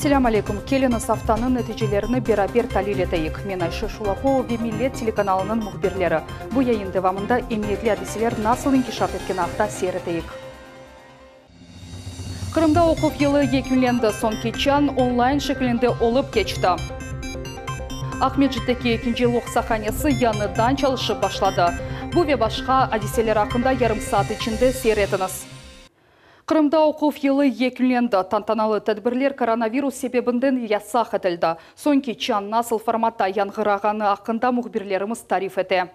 Esselâm aleyküm! Keliñiz, aftanıñ neticelerini beraber talil eteyik. Men Ayşe Şulakova ve Millet telekanalınıñ mühbirleri. Bu yayın devamında emiyetli adiseler nasıl inkişaf etkeni aqta seyir eteyik. Qırımda oquv yılı yekünlendi, soñki çañ onlayn şeklinde olıp keçti. Aqmescitteki ekinci loqsahanesi yañıdan çalışıp başladı. Bu ve başqa adiseler aqqında yarım saat içinde seyir etiñiz. Qırımda oquv yılı yekünlendi. Tantanalı tedbirler koronavirus sebebinden yasaq etildi. Soñki çañ nasıl formatta yañğırağanı aqqında mühbirlerimiz tarif ete.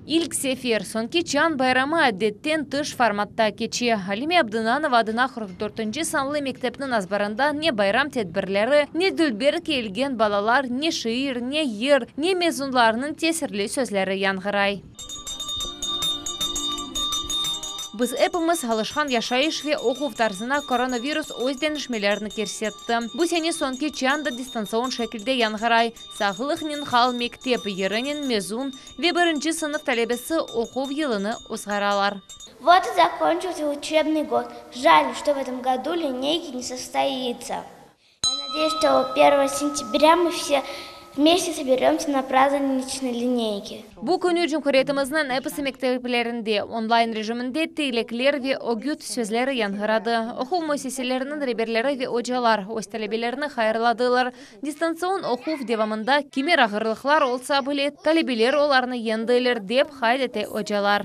İlk sefer soñki çañ bayramı adetten tış formatta keçe. Alime Abdınanova adına 44-nci sanlı mektepniñ azbarında ne bayram tedbirleri, ne dülber kiyilgen balalar, ne şiir, ne yır, ne mezunlarnıñ tesirli sözleri yañğıray. Biz epimiz alışqan yaşayış ve oquv tarzına koronavirus öz deñişmelerini kirsetti. Bu sene soñki çañ da distantsion şekilde yañğıray. Sağlıqnen qal mektep yırınen mezun ve birinci sınıf talebesi oquv yılını ozğaralar. Вот и закончился учебный год. Жаль, что в этом году линейки не состоится. Я надеюсь, что 1 сентября мы все вместе соберемся на праздничной линейке. Bu künü cumhuriyetimizniñ episi mekteplerinde onlayn rejiminde tilekler ve ögüt sözleri yañğıradı. Oquv müessiseleriniñ reberleri ve ocalar öz talebelerini hayırladılar. Distantsion oquv devamında kimer ağırlıqlar olsa bile, talebeler olarnı yeñdiler, dep qayd ete ocalar.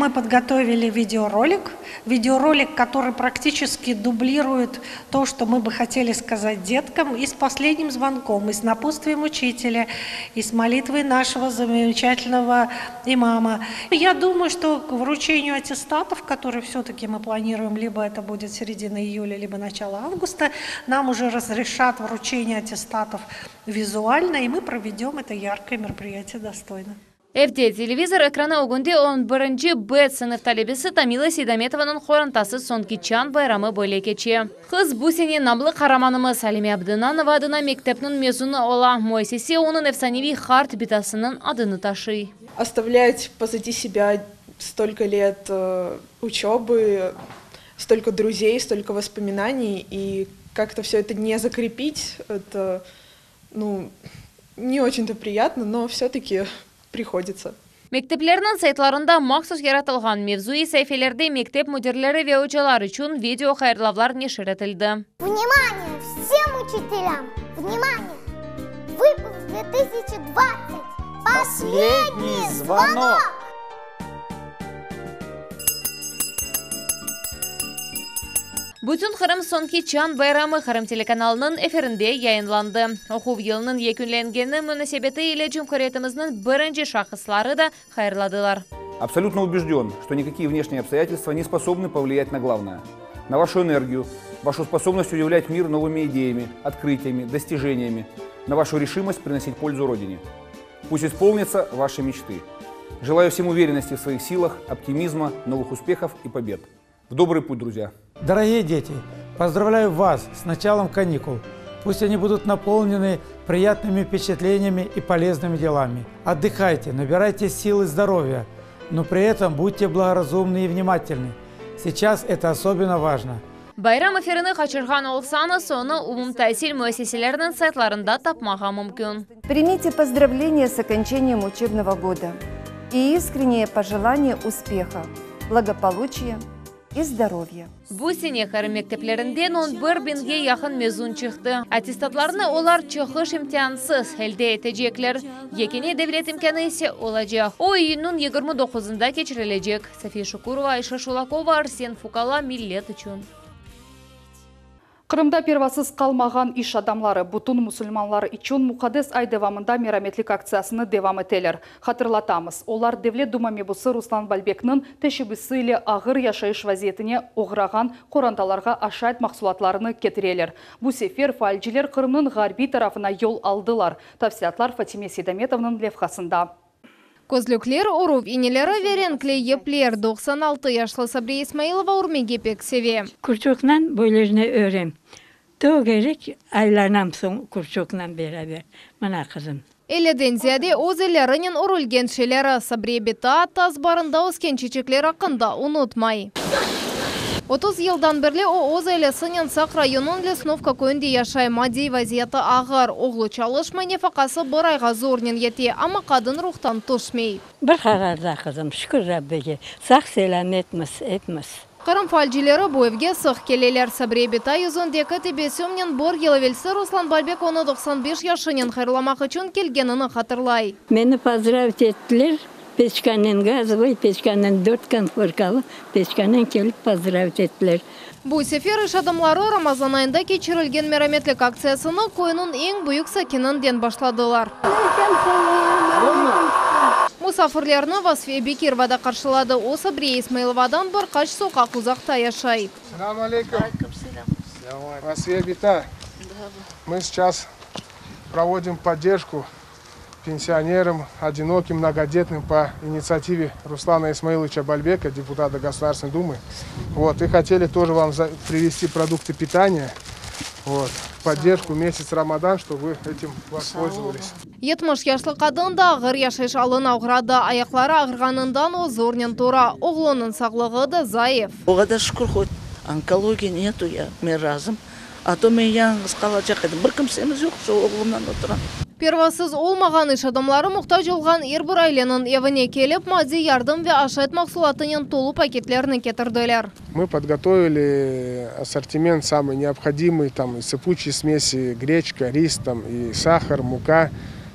Мы подготовили видеоролик, видеоролик, который практически дублирует то, что мы бы хотели сказать деткам, и с последним звонком, и с напутствием учителя, и с молитвой нашего замечательного имама. Я думаю, что к вручению аттестатов, которые все-таки мы планируем, либо это будет середина июля, либо начало августа, нам уже разрешат вручение аттестатов визуально, и мы проведем это яркое мероприятие достойно. Evde televizor ekranı ögünde on birinci B sınıf talebesi Tamila Seydametovanıñ qorantası soñki çañ bayramı böyle keçe. Qız bu sene namlı qaramanımız Alime Abdınanova adına mektepniñ mezunı ola. Müessise onıñ efsaneviy qart bitasınıñ adını taşıy. Оставлять позади себя столько лет учебы, столько друзей, столько воспоминаний, и как-то все это не закрепить, это, ну, не очень-то приятно, но все-таки приходится. Mekteplerniñ saytlarında mahsus yaratılğan mevzuiy saifelerde mektep müdirleri ve ocalar içün video hayırlavlar neşir etildi. Внимание всем учителям! Внимание! Выпуск 2020! Последний звонок! Bütün Qırım soñki çañ bayramı Qırım telekanalınıñ efirinde yayınlandı. Oquv yılınıñ yekünlengeni munasebeti ile cumhuriyetimizniñ birinci şahısları da hayırladılar. Абсолютно убежден, что никакие внешние обстоятельства не способны повлиять на главное. На вашу энергию, вашу способность удивлять мир новыми идеями, открытиями, достижениями, на вашу решимость приносить пользу Родине. Пусть исполнятся ваши мечты. Желаю всем уверенности в своих силах, оптимизма, новых успехов и побед. В добрый путь, друзья! Дорогие дети, поздравляю вас с началом каникул. Пусть они будут наполнены приятными впечатлениями и полезными делами. Отдыхайте, набирайте силы здоровья, но при этом будьте благоразумны и внимательны. Сейчас это особенно важно. Bayram efirini qaçırğan olsañız, onı umumtasil müessiseleriniñ saytlarında tapmağa mümkün. Примите поздравления с окончанием учебного года и искреннее пожелание успеха, благополучия и здоровья. Bu sene Qırım mekteplerinden 11 biñge yaqın mezun çıqtı. Attestatlarnı olar çıqış imtiansız elde etecekler. Yekâne devlet imtianı ise olacaq. O, iyünniñ 29-ında keçirilecek. Safiye Şukurova, Ayşe Şulakova, Arsen Fukala, Millet içün. Qırımda pervasız qalmağan iş adamları bütün musulmanlar içün muqaddes ay devamında merametlik aktsiyasını devam eteler. Hatırlatamız, olar Devlet Duma mebusı Ruslan Balbekniñ teşebbüsi ile ağır yaşayış vaziyetine oğrağan qorantalarğa aşayt mahsulatlarını ketireler. Bu sefer faalciler Qırımnıñ ğarbiy tarafına yol aldılar. Tafsilâtlar Fatime Seydametovanıñ levhasında. Közlükler, örüv ineleri ve renkli yipler. 96 yaşlı Sabriye İsmailova örmege pek seve. Крючокla böylece örem. Tögerek aylanam soñ крючокla beraber. Mına qızım. 50-den ziyade öz ellerinen örülgen şeyleri Sabriye bita atta azbarında ösken çiçekler aqqında unutmay. 30 yıldan berli o öz ailesinen Saq rayonınıñ Lesnovka köyünde yaşay. Maddiy vaziyeti ağır. Oğlu çalışmay, nefaqası bir ayğa zornen yete, amma qadın ruhtan tüşmey. Bir qararda, qızım, şükür Rabbige, sağ-selâmetmiz epimiz. Qırım faalcileri bu evge sıq keleler. Sabriye bita yüzündeki tebessümnen bir yıl evelsi Ruslan Balbek onı 95 yaşınen hayırlamaq içün kelgenini hatırlay. Meni pozdravit ettiler, peçkanen, gazovıy peçkanen, dört konforkalı peçkanen kelip pozdravit ettiler. Bu sefer iş adamları Ramazan ayında keçirilgen merametlik aktsiyasını köyniñ eñ büyük sakininden başladılar. Musafirlerni Vasfiye Bekirova da qarşıladı. O, Sabriye İsmailovadan bir qaç soqaq uzaqta yaşay. Selâm aleyküm. Vasfiye bita. Мы сейчас проводим поддержку пенсионерам, одиноким, многодетным по инициативе Руслана Исмаиловича Бальбека, депутата Государственной Думы. Вот, и хотели тоже вам привезти продукты питания. Вот, в поддержку месяц Рамадан, чтобы вы этим воспользовались. 70 yaşlı qadın da ağır yaşayış alına oğradı. Ayaqları ağırğanından o zornen tura. Oğlunıñ sağlığı da zayıf. O qadar şükür, хоть онкологии нету, ya men razım. A то men yañğız qalacaq edim. Bir kimsemiz yoq, şu oğlumdan oturam. Pervasız olmağan iş adamları muhtac olğan er bir aileniñ evine kelip, maddiy yardım ve aşayt mahsulatınen tolu paketlerni ketirdiler. Мы подготовили ассортимент самый необходимый, там и сыпучие смеси, гречка, рис, там и сахар, мука,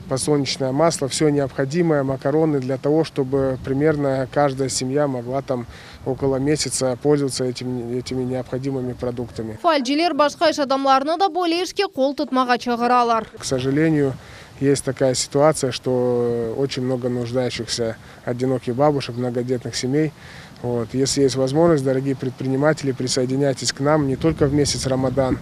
подсолнечное масло, все необходимое, макароны для того, чтобы примерно каждая семья могла там около месяца пользоваться этими необходимыми продуктами. Faalciler başqa iş adamlarını da böyle işke qol tutmağa çağıralar. К сожалению, есть такая ситуация, что очень много нуждающихся одиноких бабушек, многодетных семей. Вот. Если есть возможность, дорогие предприниматели, присоединяйтесь к нам не только в месяц Рамадан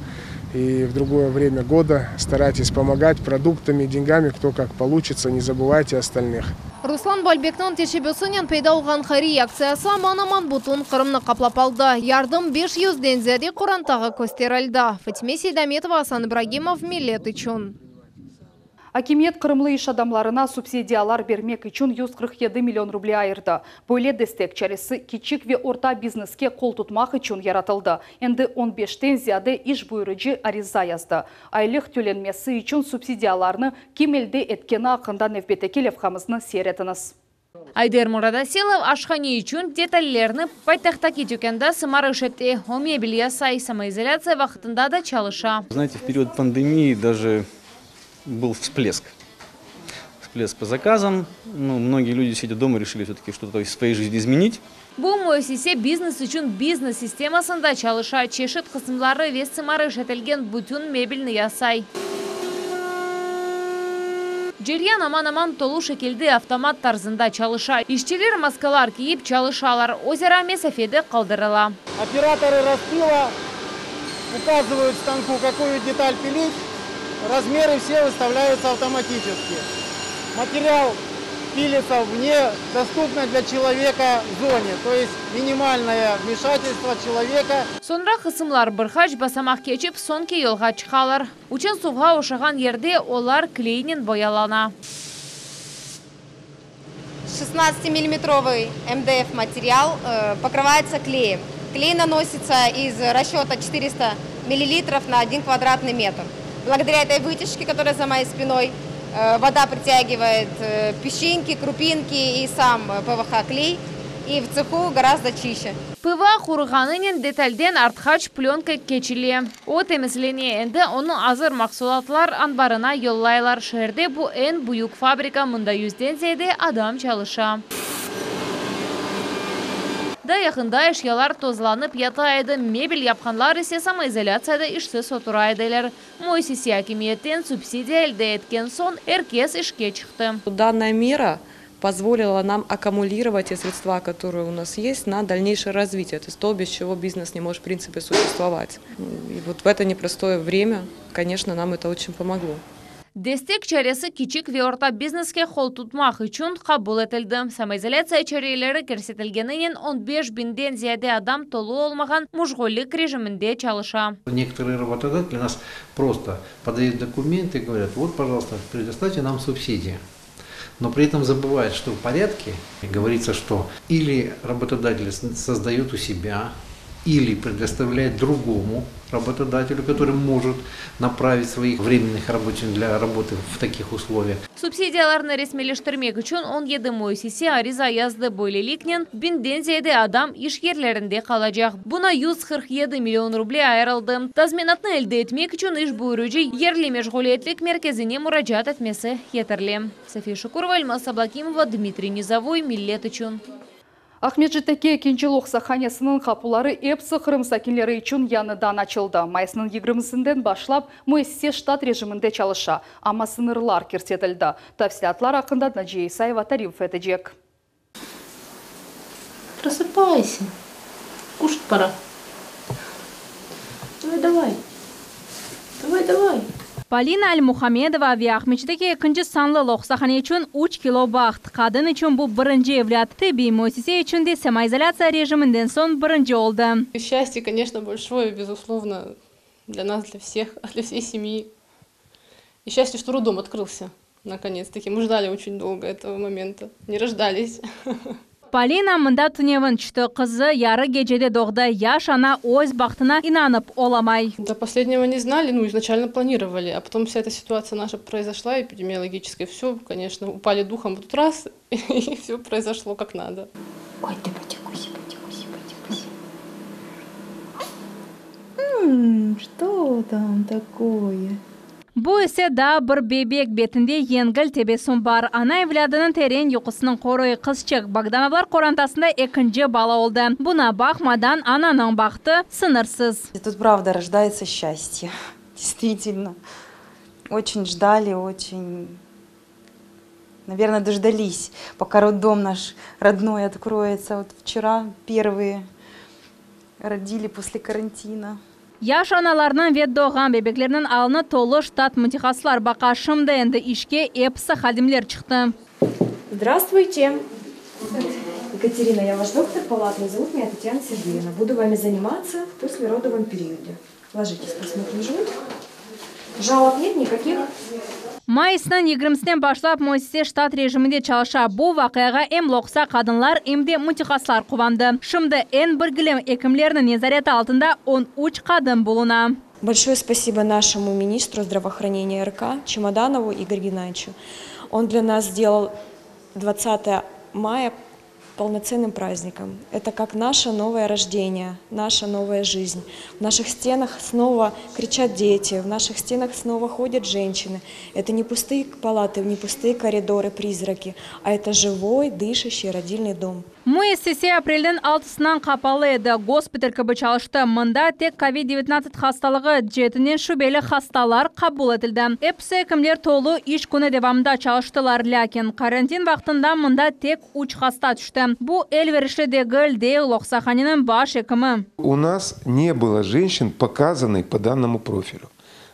и в другое время года. Старайтесь помогать продуктами, деньгами, кто как получится, не забывайте остальных. Ruslan Balbekniñ teşebbüsinen peyda olğan hayriye aktsiyası aman-aman bütün Qırımnı qaplap aldı. Yardım 500-den ziyade qorantağa kösterildi. Fatime Seydametova, Asan İbragimov, Millet içün. Akimiyet qırımlı iş adamlarına subsidiyalar bermek içün 147 million ruble ayırdı. Böyle destek çaresi kiçik ve orta bizneske qol tutmaq içün yaratıldı. Endi 15-ten ziyade iş buyurıcı ariza yazdı. Aylıq tölenmesi içün subsidiyalarnı kim elde etkeni aqqında nevbetteki levhamıznı seyir etiñiz. Ayder Muradasilov aşhane içün detallerni paytahttaki tükânda sımarış ete. O mebel yasay, samoizolâtsiya vaqtında da çalışa. Знаете, в период пандемии даже был всплеск. Всплеск по заказам. Ну, многие люди, сидя дома, решили все-таки что-то в своей жизни изменить. Bu müessise biznes içün biznes sistemasında çalışa. Çeşit qısımları ve sımarış etilgen bütün mebelni yasay. Ceryan aman-aman tolu şekilde avtomat tarzında çalışa. İşçiler maskalar kiyip çalışalar. Özara mesafe de qaldırıla. Операторы распила указывают станку, какую деталь пилить. Размеры все выставляются автоматически. Материал пилится в недоступной для человека зоне, то есть минимальное вмешательство человека. Soñra qısımlar bir qaç basamaq keçip soñki yolğa çıqalar. Uçan suvğa oşağan yerde olar kleynen boyalana. 16-миллиметровый МДФ материал покрывается клеем. Клей наносится из расчета 400 миллилитров на 1 квадратный метр. Благодаря этой вытяжке, которая за моей спиной, вода притягивает песчинки, крупинки и сам ПВХ-клей, и в цеху гораздо чище. ПВХ quruğanınen detalden artqaç plenka keçile. O temizlene endi onı azır mahsulatlar anbarına yollaylar. Şeerde bu eñ büyük fabrika, mında yüzden ziyade adam çalışa. Daa yaqında eşyalar tozlanıp yata edi, mebel yapqanlar ise samoizolâtsiyada işsiz otura ediler. Müessise akimiyetten subsidiya elde etken soñ er kes işke çıqtı. Данная мера позволила нам аккумулировать те средства, которые у нас есть, на дальнейшее развитие. То есть то, без чего бизнес не может в принципе существовать. И вот в это непростое время, конечно, нам это очень помогло. Destek çaresi kiçik ve orta bizneske qol tutmaq içün qabul etildi. Samoizolâtsiya çareleri kirsetilgeninen 15 biñden ziyade adam tolu olmağan meşğullik rejiminde çalışa. Некоторые работодатели нас просто подают документы и говорят, вот, пожалуйста, предоставьте нам субсидии. Но при этом забывают, что в порядке говорится, что или работодатель создает у себя Или предоставляет другому работодателю, который может направить своих временных рабочих для работы в таких условиях. Subsidiyalarnı resmiyleştirmek içün 17 müessise ariza yazdı. Böyleliknen, biñden ziyade adam iş yerlerinde qalacaq. Buña 147 million ruble ayırıldı. Tazminatnı elde etmek içün iş buyurıcı yerli meşğuliyetlik merkezine muracaat etmesi yeterli. Safiye Şukurova, Elmaz Ablakimova, Dmitriy Nizovoy, Millet içün. Aqmescitteki ekinci loqsahanesiniñ qapuları episi Qırım sakinleri içün yañıdan açıldı. Mayısnıñ yigirmisinden başlap müessise ştat rejiminde çalışa, amma sıñırlar kirsetildi. Tafsilâtlar aqqında Naciye İsayeva tarif etecek. Просыпайся. Кушать пора. Давай, давай. Давай, давай. Polina Almuhamedova ve Aqmescitteki ekinci sanlı loqsahane içün üç kilo baht. Qadın içün bu birinci evlât. Tibbiy müessise içün de samoizolâtsiya rejiminden soñ birinci oldı. Счастье, конечно, большое, безусловно, для нас, для всех, для всей семьи. И счастье, что роддом открылся, наконец-таки. Мы ждали очень долго этого момента, не рождались. Polina mında tünevin tüşti. Qızı yarı gecede doğdı. Yaş ana öz bahtına inanıp olamay. До последнего не знали, ну, изначально планировали, а потом вся эта ситуация наша произошла, эпидемиологическая, все, конечно, упали духом, вот тут раз, и все произошло как надо. Ой, ты потекуси, потекуси, потекуси. М, Что там такое? Bu ise daa bir bebek betinde yengil tebessüm bar. Ana evlâdınıñ teren yuqusından qoruy. Qızçıq Bogdanovlar qorantasında ekinci bala oldı. Buña baqmadan ananıñ bahtı sıñırsız. Тут правда рождается счастье. Действительно. Очень ждали, очень, наверное, дождались, пока роддом наш родной откроется. Вот вчера первые родили после карантина. Yaş analarnıñ ve doğğan bebeklerniñ alını tolu ştat mütehassıslar baqa. Şimdi endi işke episi hadimler çıqtı. Здравствуйте. Екатерина, я ваш доктор палатный. Зовут меня Татьяна Сергеевна. Буду вами заниматься в послеродовом периоде. Ложитесь, посмотрим животик. Жалоб нет никаких? Mayısnıñ 20-sinden başlap müessise ştat rejiminde çalışa. Bu vaqiağa em loqsa qadınlar, em de mütehassıslar quvandı. Şimdi eñ bilgili ekimlerniñ nezareti altında 13 qadın buluna. Большое спасибо нашему министру здравоохранения РК Чемоданову Игорю Геннадьевичу. Он для нас сделал 20 мая полноценным праздником. Это как наше новое рождение, наша новая жизнь. В наших стенах снова кричат дети, в наших стенах снова ходят женщины. Это не пустые палаты, не пустые коридоры, призраки, а это живой, дышащий родильный дом. Müessise aprelniñ 6-sından qapalı edi. Gospital kibi çalıştı. Mında tek COVID-19 hastalığı ceetinden şübeli hastalar qabul etildi. Episi ekimler tolu iş künü devamında çalıştılar. Lâkin karantin vaqtında mında tek 3 hasta tüşti. Bu elverişli degil, dey loqsahaneniñ baş ekimi. У нас не было женщин, показанных по данному профилю.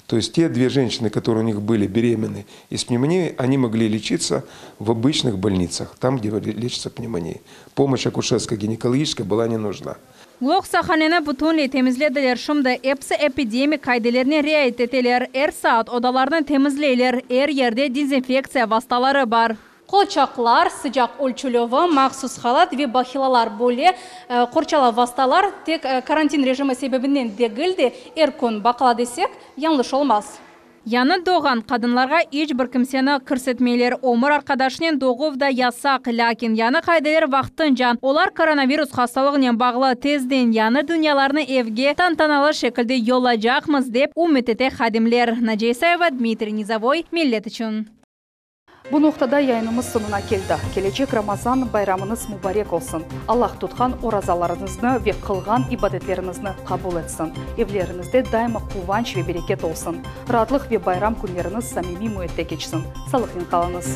То есть те две женщины, которые у них были беременны и с пневмонией, они могли лечиться в обычных больницах, там, где лечатся пневмонией. Помощь акушерская гинекологическая была не нужна. Loqsahaneni bütünley temizlediler. Şimdi episi epidemik qaidelerine riayet eteler. Er saat odalarnı temizleyler. Er yerde dezinfektsiya vastaları bar. Qolçaqlar, sıcaq ölçüvi, mahsus halat ve bahilalar böyle qorçalav vastalar tek karantin rejimi sebebinden degil de er kün baqıla desek, yañlış olmaz. Yañı doğğan qadınlarğa iç bir kimseni kirsetmeyler. Ömür arqadaşınen doğuv da yasaq, lâkin yañı qaideler vaqtınca. Olar koronavirus hastalığınen bağlı tezden yañı dünyalarnı evge tantanalı şekilde yollaycaqmız dep ümüt ete hadimler. Naciye İsayeva, Dmitriy Nizovoy, Millet içün. Bu noqtada yayınımız soñuna keldi. Kelecek Ramazan bayramıñız mubarek olsun. Allah tutqan orazalarıñıznı ve qılğan ibadetleriñizni qabul etsin. Evleriñizde daima quvanç ve bereket olsun. Raatlıq ve bayram künleriñiz samimiy müitte keçsin. Sağlıqnen qalıñız.